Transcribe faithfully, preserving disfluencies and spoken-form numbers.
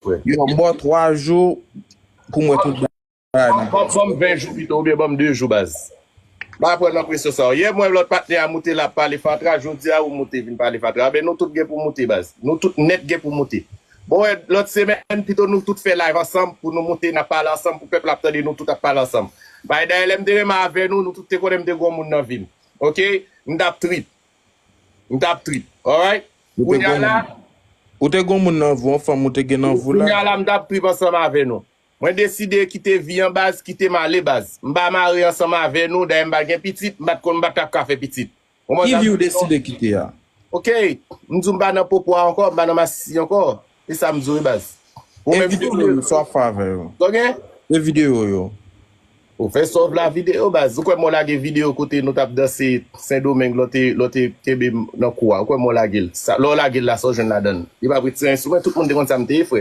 frè. Yo, m ba w twa jou pou m wè tout bagay nan. Ban ban m ven jou pito, oubyen ban m de jou, baz. Pa pran nan presyon sa. Yè, mwen, lòt patnè a moute la ap pale fatra. Jodi a, ou moute vin pale fatra. Ben, nou tout gen pou moute, baz. Nou tout nèt gen pou moute. Bon, wè, lòt semèn, pito nou tout fè live ansanm pou nou moute, n ap pale ansanm, pou pèp la ap tande nou tout ap pale ansanm. Bay dayè, lè m te renmen avè nou, nou tout te konnen m te gwo moun nan vi m. Oke? M t ap trip. M t ap trip. Alright? Kounye a la, Ou te gwo moun nan vi w, yon fanm ou te gen nan vi w la. Kounye a la, m t ap trip ansanm avè nou. Mwen deside kite vi an, baz, kite m ale, baz. M pa mare ansanm avè nou, dayè m pa gen pitit, m pa t konn, m pa t ap ka fè pitit. Ou Ki konprann? Vi w deside kite a? Oke, m di w m pa nan popo a ankò, m pa nan masisi ankò. E sa m di w, wi, baz. Ou E menm videyo yo, sa w ap fè avè yo? Sa w gen? E videyo yo. Ou fè sòv la videyo, baz. Ou kwè m lage videyo kote nou t ap danse Sendomeng, lò te, lò te kenbe m nan kou a. Ou kwè m lage l. Sa, lè w lage l la, sa w jwenn ladan l? Li p ap retire anyen sou mwen, tout moun te konn sa m te ye, frè.